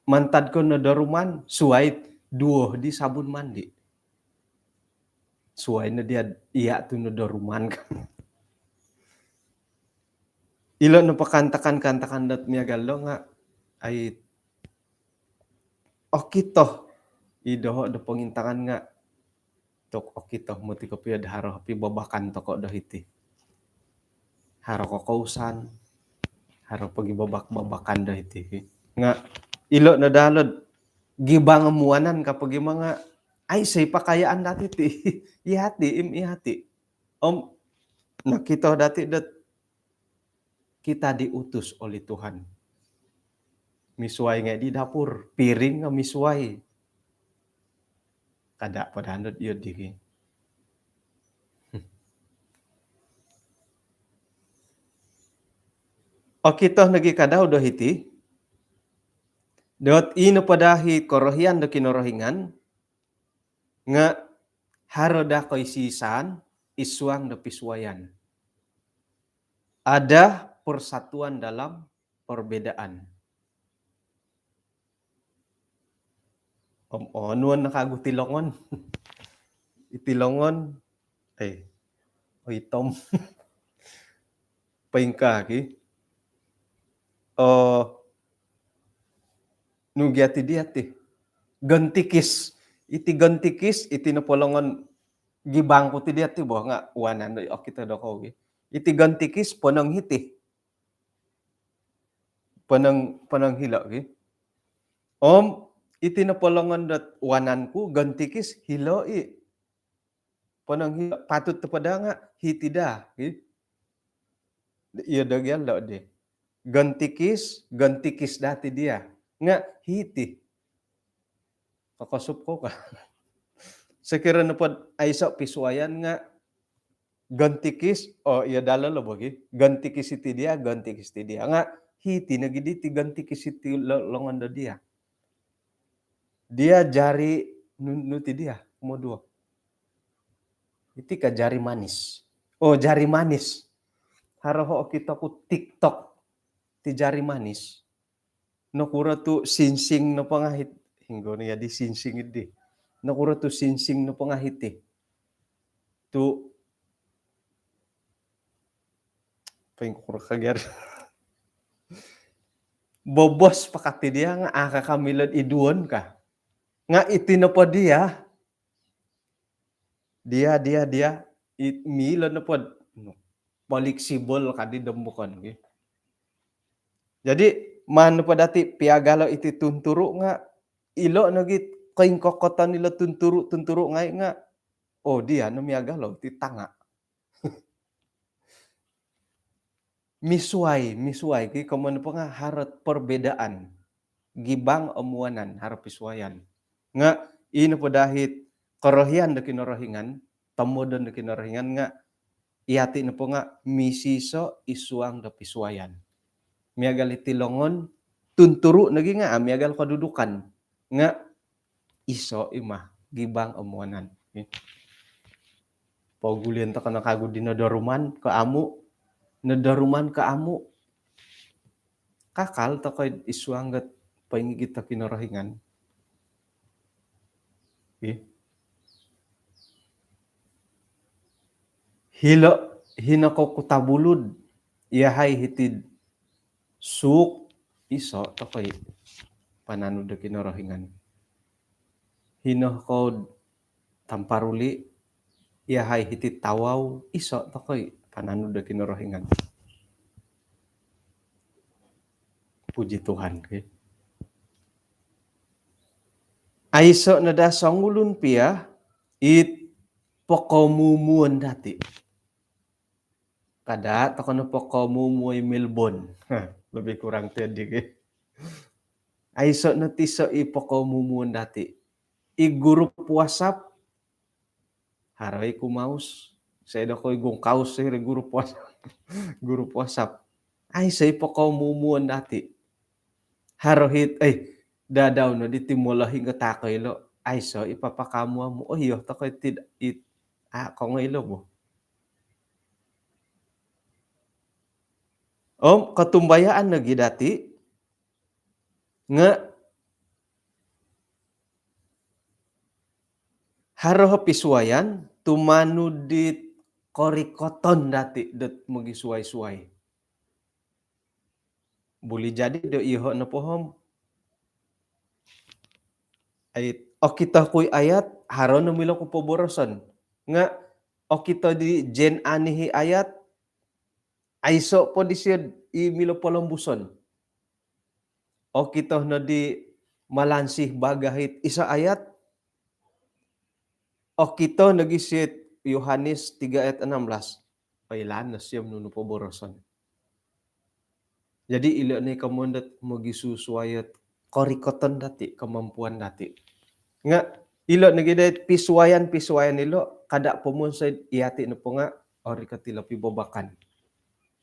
mantad ko nodoruman, suai duo di sabun mandi. Suai no diya' iya' tu nodoruman ka. Ilo nopo kaantakan-kaantakan dot miagal do nga', ai, okito i doho' do pongintangan nga', tu' okito moti kopio'd haro pibabakan toko' do hiti. Haro kokousan, haro pogibabak-babakan do hiti. Nga' ilo no daa lo'd gibang om wanan ka pogi ma nga', ai, isai pakayaan dati' ti. Iyati', im iyati'. Om nokito dati' dot kita diutus oleh Tuhan. Misuai ngai' di dapur, piring nga' misuai. Kada' po daa nod iyo di ki. Okito nogi kadau do hiti, dot ino po daa i korohian do Kinorohingan, nga' haro daa koisi-isaan id suang do pisuaian. Ada persatuan dalam perbedaan. Om onuon no kagu ti longon. Iti longon, eh, oi, itom. Poingkaa ki. Oh, nu gia ti diya' ti. Gontikis. Iti gontikis, iti nopo longon gibang ku ti diya' ti bo nga' wanan do okito dokoyu ki. Iti gontikis ponong hiti. Ponong, ponong hilo' ki. Om iti nopo longon dot wanan ku gontikis hilo' i. Ponong hilo', patut nopo daa nga' hiti daa ki. Iyo do gia lo' di. Gontikis, gontikis daa ti diya'. Nga' hiti. Kokosup ko ka. Sokiro nopod aiso' pisuaian nga' gontikis, oh, iyo daa lo' bo gi. Gontikis iti diya', gontikis iti diya'. Nga' hiti nogi di ti gontikis iti lo-, longon do diya'. Diya' jari nu-, nu ti diya', kumoduo. Iti ka jari manis. Oh, jari manis. Haro ho okito ku TikTok ti jari manis. Nokuro tu sinsing nopo nga hiti. Hinggo no iya di sinsing di. Nokuro tu sinsing nopo nga hiti. Tu poingkuro ka gia. Bobos po ka ti diya' nga' a' ka ka milo'd iduon ka. Nga' iti nopo diya'. Diya', diya', diya'. It milo nopo. Flexible ka di dom bokon, ki. Jadi, maan nopo dati' piagalo' iti tunturu' nga', ilo' nogi koingkokoton ilo' tunturu', tunturu' ngai' nga', oh, diya' no miagalo' iti tanga'. Misuai, misuai, ki, komoyon nopo nga' harot perbedaan. gibang om wanan, haro pisuayan. Nga' ino po dahit korohian do Kinorohingan, tomodon do Kinorohingan nga' iyati' nopo nga' misiso' id suang do pisuayan. Miagal iti longon, tunturu' nogi nga' a' miagal kodudukan. Nga' iso' i ma gibang om wanan. Pogulion toko' no kagu di nodoruman ko' amu', nodoruman ko' amu'. Kakal toko' id suang dot poingigit do Kinorohingan. Ih. Hilo', hino ko' Kota Belud, iyahai hiti'd Sook, iso' toko' i pananud do Kinorohingan. Hino ko' Tamparuli, iyahai hiti'd Tawau, iso' toko' i pananud do Kinorohingan. Puji Tuhan, ki. Aiso' no daa songulun pia it pokomumuon dati'. Kada' toko' no pokomumuo i Melbourne. Lebih kurang ti di, ki. Aiso' no tiso' i pokomumuon dati'. I grup WhatsApp, haro i kumaus. Sai do koi gungkaus iri grup WhatsApp. Grup WhatsApp. Aiso' i pokomumuon dati'. Haro hit, eh, dadau no di ti molohing ko' toko' ilo'. Aiso' i papakamu-amu. Oh, iyo, toko' i tid, it, a' kongo ilo' bo. Om kotumbayaan nogi dati', nga' haro pisuayan tumanud dit korikoton dati' dot mogisuai-suai. Buli jadi do iyoho' nopo om ai, okito ku i ayat, haro no milo ku poboroson. Nga' okito di Jen Ani i ayat, aiso' po di siyo'd i milo polombuson. Okito no di Malansi Bagahit iso' ayat, okito nogi siyo'd Yohanes tiga ayat enam belas. Oilaan no siyo nunu poboroson. Jadi, ilo' ni komoyon dot mogisusuai ot korikoton dati', kemampuan dati'. Nga' ilo' nogi dait pisuayan-pisuayan ilo', kada' pomonsoi iyati' nopo nga' orikot ilo' pibabakan.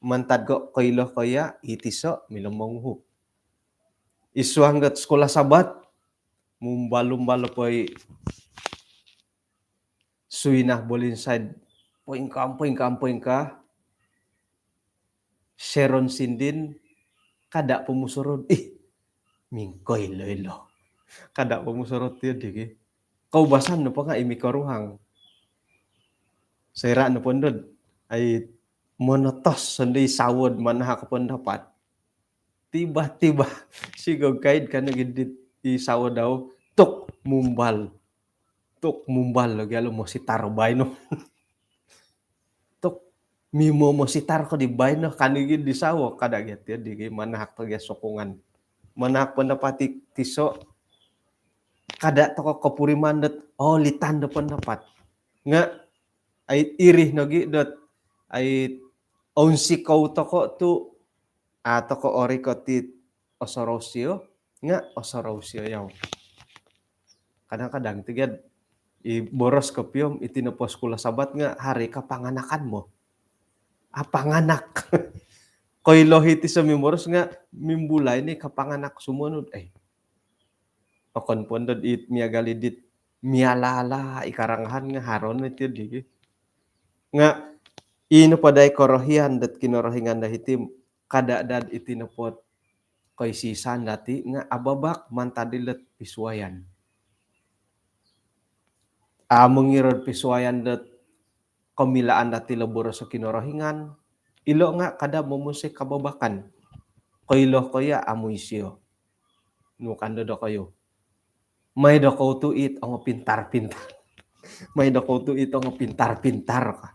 Mantad ko' koilo ko' iya', i tiso' milo monguhup. Id suang dot sekolah Sabat, mumbal-umbal po i Suinah Bolinside, poingkaa, poingkaa, poingkaa. Sharon Sindin, kada' pomusorou. Ih, mingkoilo-ilo. Kada' pomusorou tiyo di, ki. Koubasan nopo nga' i mikoruhang. Soira' nopo ndod, ai, monotos sondii sawo'd manahak pendapat. Tiba-tiba, sigog kaid ka nogi dit i sawo dau, tuk, mumbal. Tuk, mumbal lagi, alo, mositar baino. Tuk, mimositar ko di baino, ka nogi di sawo, kada' gia tiyo di, ki, manahak toko' gia sokongan. Manahak pendapat i tiso', kada' toko' kopuriman dot, oh, litan do pendapat. Nga', ai, iri nogi dot, ai, ounsikou toko' tu', a' toko' orikot it osorou siyo, nga' osorou siyo yau. Kadang-kadang ti gia, i boros kopio om iti nopo sekolah Sabat nga' hari kapanganakan mo. Apanganak. Koilo hiti so mimboros nga' mimbulai ni kapanganak sumonud, eh. Okon po ndod it miagal i dit miala-ala i karangahan nga' haro no iti di, ki. Nga' ino po dai korohian dot Kinorohingan dahai ti, kada' dad iti nopo ot koisisan dati' nga' ababak mantad ilo't pisuayan. A' mongiro'd pisuayan dot komilaan dati' lo boros o Kinorohingan, ilo' nga' kada' momonsoi kababakan. Koilo ko iya' amu' isio. Nu kando dokoyu. Mai dokou tu' it ongo pintar-pintar. Mai dokou tu' it ongo pintar-pintar ka.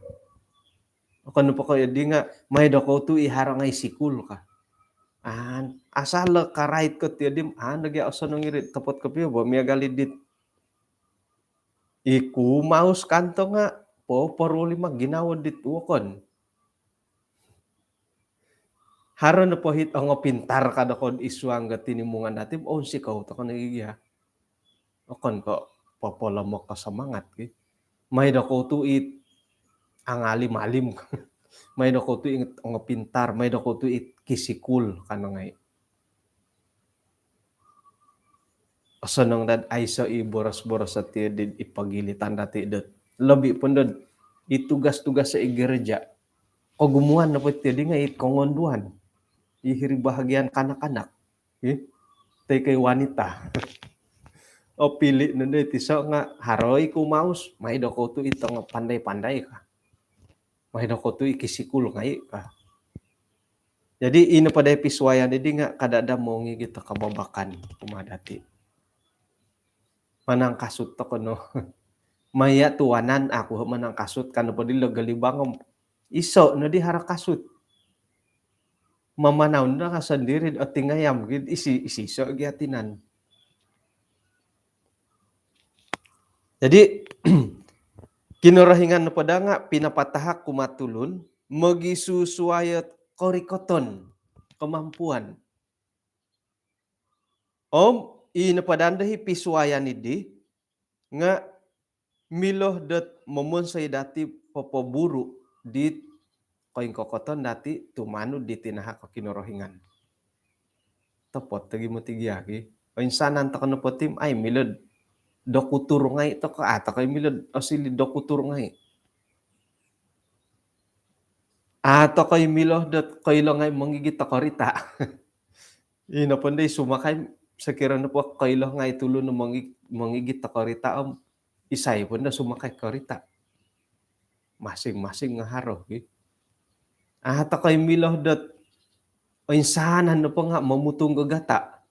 Okon nopo ko iyo di nga', mai dokou tu' i haro ngai' sikul ka. An, asal lo karait ko tiyo di, an do gia osonong iri, topot kopio bo, miagal i dit. I kumaus kanto nga', poporuli ma ginawo dit wokon. Haro nopo hit ongopintar ka dokoyu id suang do tinimungan dati, ounsikou tokou nogi gia. Okon ko' popolomok ko semangat ki. Mai dokoyu tu it angalim-alim. Mai dokoyu tu it ongopintar, mai dokoyu tu it kisikul ka no ngai. Osonong dot aiso i boros-boros dot i pogilitan dati dot. Lobi pun dot i tugas-tugas id gereja. Kogumuan nopo ti di ngai it kongonduan. I hiri bahagian kanak-kanak. Ih, toi ko i wanita. Opili no dot iso nga haro i kumaus, mai dokoyu tu it ongopandai-pandai ka. Mai dokoyu tu i kisikul ngai ka. Jadi, ino po dii pisuayan di nga kada do mongigit do kababakan kumaa dati. Manangkasut tokou no. Maya tuanan aku manangkasut, ka nopo dilo golibang om iso no di haro kasut. Mamanau no nga sondiri o tingayam gid isi, isi iso gia tinan. Jadi, Kinorohingan nopo daa nga pinapatahak kumaa tulun, mogisusuai o korikoton, kemampuan. Om, i nopo daa do i pisuayan di, nga milo dot momonsoi dati popoburu dit koingkokoton dati tumanud di tinahak o Kinorohingan. Topot lagi moti gia ki. Oinsanan tokou nopo ti om, ai milo dokutur ngai tokou, a tokou milo osili dokutur ngai. A tokou milo dot koilo ngai mongigit do korita. Ino po dii sumakai, sokiro nopo koilo ngai tulun mongi-, mongigit do korita om isai po daa sumakai korita. Masing-masing nga haro ki. A tokou milo dot oinsanan nopo nga momutung gagata.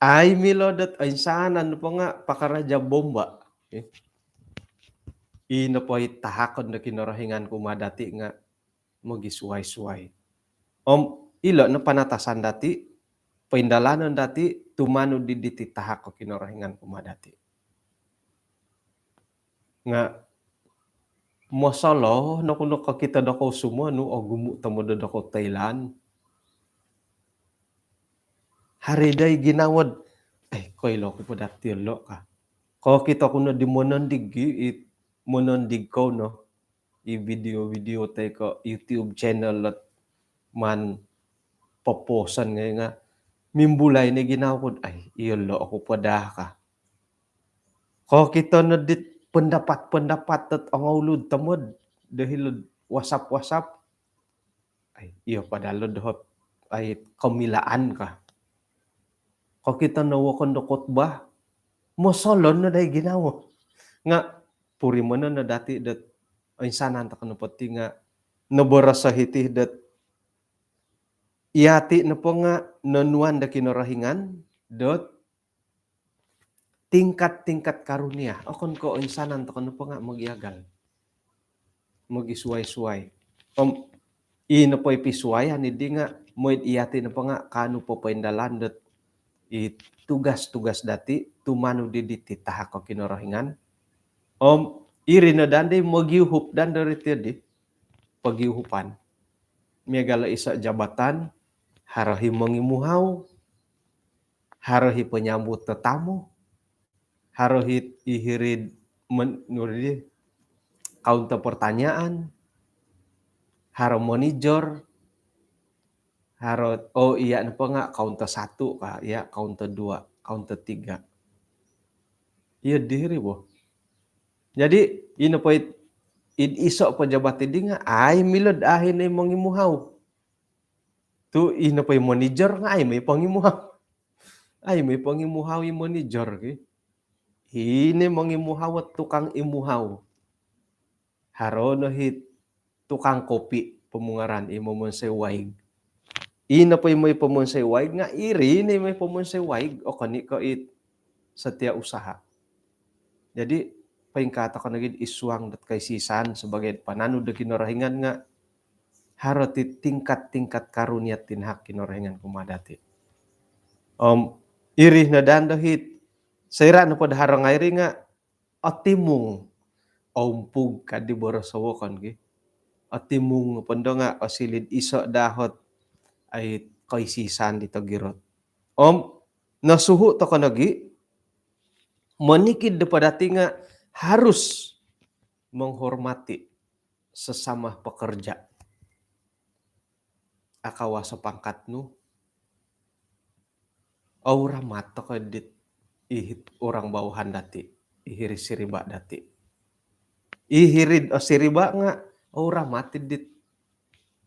Ai milo dot oinsanan nopo nga pakaraja bomba. Eh. Ino po i tahakon do Kinorohingan kumaa dati nga mogisuai-suai. Om ilo no panatasan dati, poindalanon dati, tumanud di diti tahak o Kinorohingan kumaa dati. Nga mosolo no ku no kokito dokoyu sumonu, ogumu tomod dokoyu toilaan. Haro dii ginawo dot, eh, koilo ku po dati ilo ka. Kokito ku no di monondig i, i monondig kou no i video-video toi ko YouTube channel dot maan poposon ngai nga mimbulai no ginawo ku dot, ai, ilo oku po daa ka. Kokito no dit pendapat-pendapat dot ongoulud tomod do hilo'd WhatsApp-WhatsApp. Ai, iyo po daa lo doho, ai, komilaan ka. Kokito no wokon do khotbah, mosolon no daa i ginawo. Nga purimanon no dati dot oinsanan tokou nopo ti nga noboros o hiti dot, yati nopo nga nonuan do Kinorohingan dot tingkat-tingkat karunia. Okon ko oinsanan tokou nopo nga mogiagal, mogisuai-suai. Om ino po i pisuayan di nga mooi yati nopo nga kaanu popoindalan dot i tugas-tugas dati tumanud di diti tahak o Kinorohingan. Om iri no daa di mogiuhup daa do riti di pogiuhupan. Miagal iso jabatan, haro i mongimuhau, haro i penyambut tetamu, haro i hiri'd men-, nuri di, kaunter pertanyaan, haro manager, haro, oh iya nopo nga kaunter satu ka, iya kaunter dua, kaunter tiga. Iya diri bo. Jadi, ino po it, it iso pejabat di nga, ai milo dot ahi no i mongimuhau. Tu ino po i manager nga ai moi pongimuhau. Ai moi pongimuhau i manager ki. Ino mongimuhau, tukang imuhau. Haro no i tukang kopi pomungaran i momonsoi waig. Ino po i moi pomonsoi waig nga iri no i moi pomonsoi waig, okon i ko it setiausaha. Jadi, poingkaa tokou nogi id suang dot koisisan sebagai pananud do Kinorohingan nga haro ti tingkat-tingkat karunia tinahak Kinorohingan kumaa dati. Om iri no daa do it, soira nopo do haro ngai iri nga otimung, oumpug ka di boros wokon ki. otimung pondo nga' osiliu'd iso' daa ot ai koisisan di togirot. Om nosuhu' toko' nogi' monikid do po dati' nga' harus menghormati sesama pekerja. Akawas o pangkat nu, ouramat toko' dit i orang bawahan dati', i hiri'd siriba' dati'. I hiri'd o siriba' nga' ouramat dit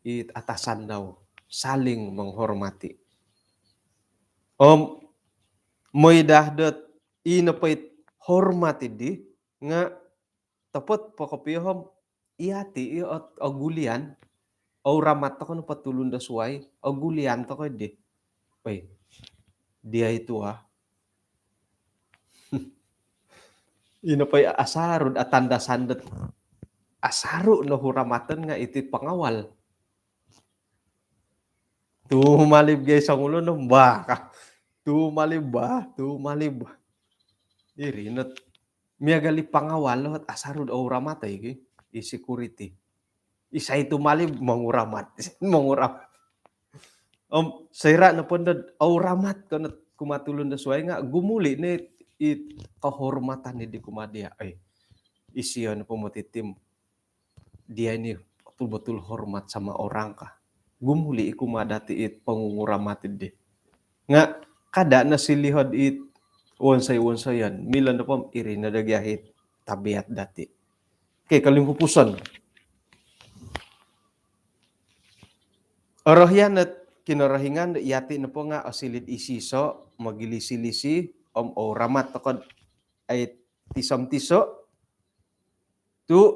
i atasan dau, saling menghormati. Om mooi daa dot i nopo it hormat iddi nga' topot po kopio om iyati' i ot ogulian, ouramat toko' nopo tulun do suwai, ogulian toko' iddi. Oi, dia itu ah. I nopo i asaru'd atandasan dot asaru' no huramaton nga' iti pangawal. Tumalib gai songulun no, bah, ka. Tumalib, bah, tumalib. Iri not miagal i pangawal lo ot asaru'd ouramat ai gi, i security. Isai tumalib, monguramat. Monguramat. Om soira' nopo ndod ouramat ko not kumaa tulun do suwai nga' gumuli' no it kehormatan iddi kumaa dia'. Ai, isio nopo moti tim, dia ini betul-betul hormat sama orang ka. Gumuli' i kumaa dati' it pongunguramat iddi. Nga' kada' no siliu'd it wonsoi-wonsoyon, milo nopo om iri no daa gia it tabiat dati'. Okey, kolimpupuson. Orohian ot Kinorohingan do iyati' nopo nga' osiliu'd iso-iso, mogilisi-lisi, om ouramat toko' dot ai tiso-tiso'. Tu'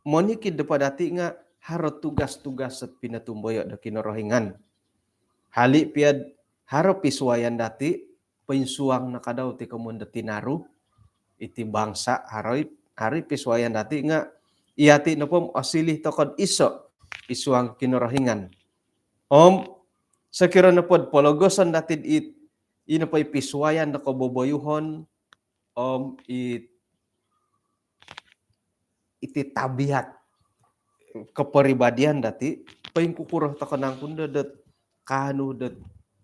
monikid do po dati' nga' haro tugas-tugas ot pinotumboyo' do Kinorohingan. Hali' pia'd haro pisuwayan dati', poinsuang no kadau ti komoyon do tinaru, iti bangsa' haro i, haro i pisuwayan dati' nga' iyati' nopo om osiliu toko'd iso' id suang Kinorohingan. Om sokiro nopo'd pologoson dati'd it, i nopo i pisuwayan do koboboyuhon, om it, iti tabiat kepribadian dati', poingkukuro toko' nangku ndo dot kaanu dot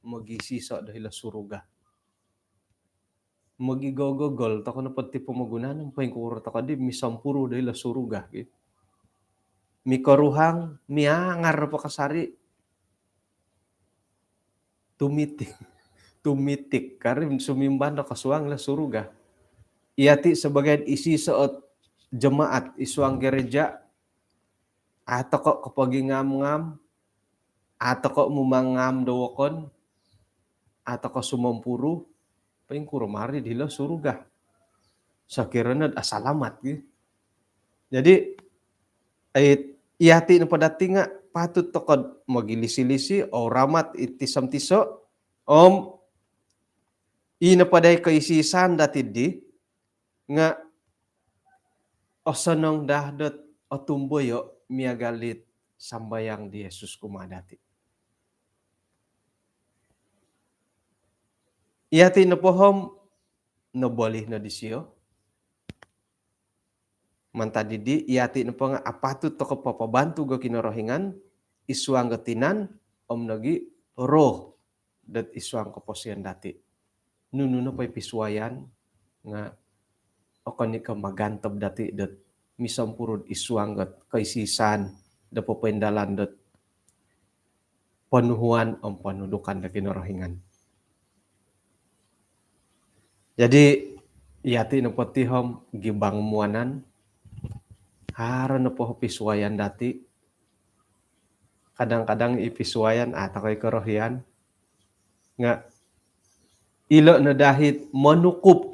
mogiiso-iso' do hilo' suruga. Mogigogogol toko' nopo ti pomogunan, poingkukuro toko' di misompuru do hilo' suruga, ki. Mikoruhang, miangar nopo kasari', tumitik, tumitik, kari sumimban do kosuang hilo' suruga. Iyati' sebagai iso-iso ot jemaat id suang gereja, a' toko' kopogingam-ngam, a' toko' mumangam do wokon, a' toko' sumompuru, poingkuro mari'd hilo' suruga. Sokiro nod asalamat, ki. Jadi, ai, iyati' nopo dati' nga' patut toko'd mogilisi-lisi, ouramat it tiso-tiso', om i nopo dai koiso-isoan dati'ddi nga' osonong daa dot otumboyo' miagal it sambayang di Yesus kumaa dati'. Iyati' nopo om nobolih no disio. Mantad iddi, iyati' nopo nga' apatut toko' papabantug o Kinorohingan id suang do tinan om nogi' roh dot id suang koposion dati'. Nunu nopo i pisuwayan nga' okon i' ko' magantob dati' dot misompuru'd id suang dot koiso-isoan do popoindalan dot ponuhuan om ponudukan do Kinorohingan. Jadi, iyati' nopo ti om gibang muanan, haro nopo pisuwayan dati', kadang-kadang i pisuwayan a' toko' i korohian, nga' ilo' no daa it monukup,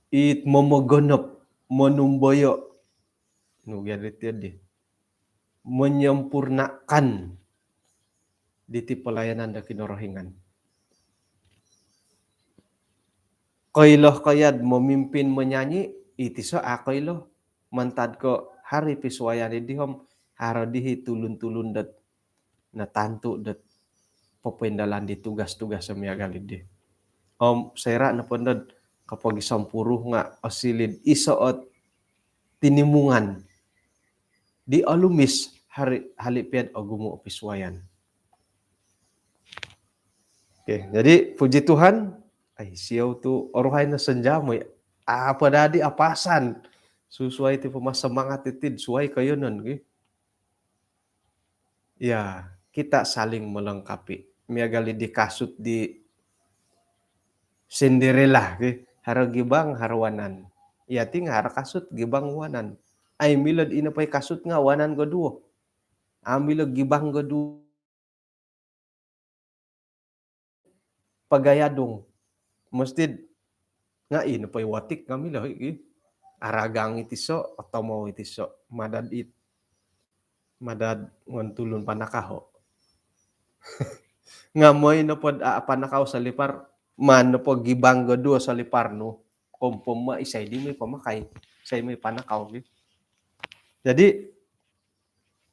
it momogonop, monumboyo', nu gia diti di, menyempurnakan diti pelayanan do Kinorohingan. Koilo ko ya'd memimpin menyanyi, iti so a' koilo. Mantad ko' haro i pisuwayan iddi om haro dii tulun-tulun dot natantu' dot popoindalan di tugas-tugas do miagal iddi. Om soira' nopo nod kopogisompuru nga' osiliu'd iso' ot tinimungan. di olumis hari hali piad ogumu pisuayan. Okey, jadi puji Tuhan, ai siou tu oruhai no senjamoi. Apa dadi apasan? Susuai ti pemasemangat itid, suai kayonon ki. Ya, kita saling melengkapi. Miagal di kasut di Cinderella ki. Haro gibang, haro wanan. Ya, ting haro kasut, gibang, wanan. Ai milod ino pai kasut nga wanan goduo. Amilo gibang goduo. Pagayadung. Mesti nga ino pai watik nga milo iki. Aragang iti so, otomo iti so. Madad it. Madad ngon tulun panakaho. Nga moi nopo a panakau salipar, man nopo gibang goduo salipar nu. Kompom ma isai di moi pamakai. Isai moi panakau ki. Jadi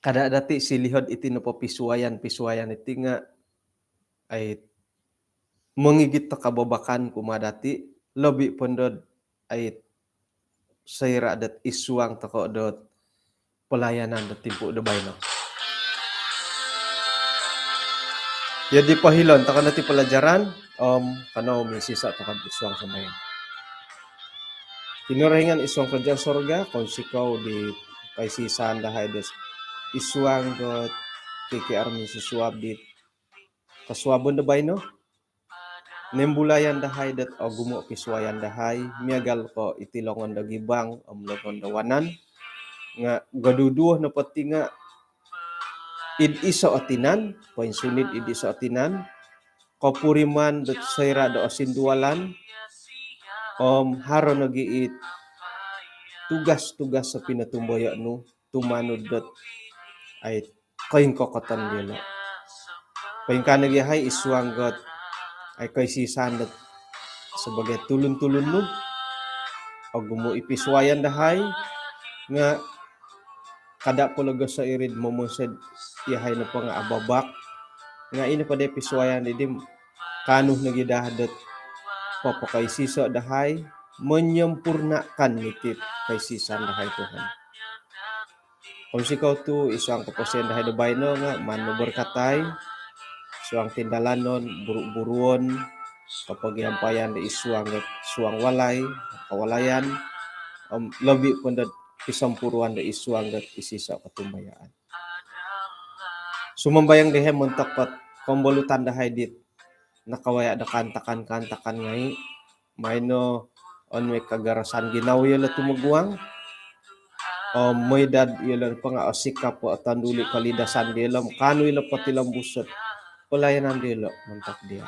kada dati silihod iti nopo pisuayan-pisuayan iti nga ai mongigit toko babakan kumaa dati, lobi pondod ai soira dot isuang toko dot pelayanan dot timpu do baino. Jadi pohilon toko dati pelajaran om kanou minsisa toko isuang sambayang. Kinorohingan isuang kerajaan sorga, kounsikou di kaisisan dahai do isuang do T K R minsusuab di kasuabon do baino. Nimbulayan dahai dot ogumu pisuayan dahai, miagal ko iti longon do gibang om longon do wanan. Nga goduduo nopo ti nga id iso o tinan, poinsunid id iso o tinan, kopuriman dot soira do osindualan, om haro nogi it tugas-tugas so pinotumboyo nu, tumanud dot ai koingkokoton diolo. Poingkaa nogi yahai isuang dot ai koisisan dot sebagai tulun-tulun nu, ogumu i pisuayan dahai, nga kada pologoso irid momonsoi yahai nopo nga ababak, nga ino po dai pisuayan didi kaanu nogi daa dot popokoisiso dahai, menyempurnakan niti koisisan dahai Tuhan. Kounsikou tu isuang koposion dahai do baino nga maan no berkatai, isuang tindalanon, buru-buruon, kopogiampayan do isuang, suang walai, kawalayan, om lobi pondod pisompuruan do isuang dot isiso kotumbayaan. Sumambayang dahai montok dot kombolutan dahai dit nakawaya do kaantakan-kaantakan ngai, maino onuai kagarasan ginawo yolo tumoguang. Om mooi dot yolo nopo nga osikap o tanduli kolidasan diolo om kaanu yolo potilombus ot pelayanan diolo montok dia.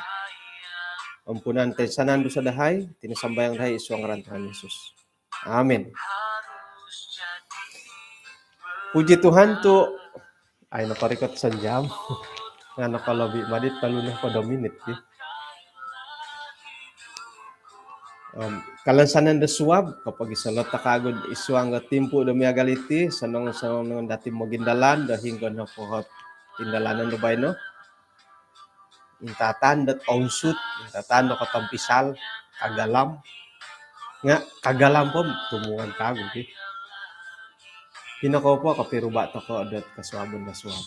Ampunan toinsanan dusa dahai, iti no sambayang dahai isuang ngaran Tuhan Yesus. Amin. Puji Tuhan tu ai nokorikot sanjam. Nga nokolobi madit tolu nohopod do minit ki. Om kalansanan do suab, kopogisolot toko kagu isuang do timpu do miagal iti, sonong-sonong dati mogindalan do hinggo nopo ot tindalanon do baino. Intatan dot ounsut, intatan dot kotompisal, kagalam. Nga kagalam po tumuan kagu ki. Hino ko po kopiruba toko dot kosuabon do suab.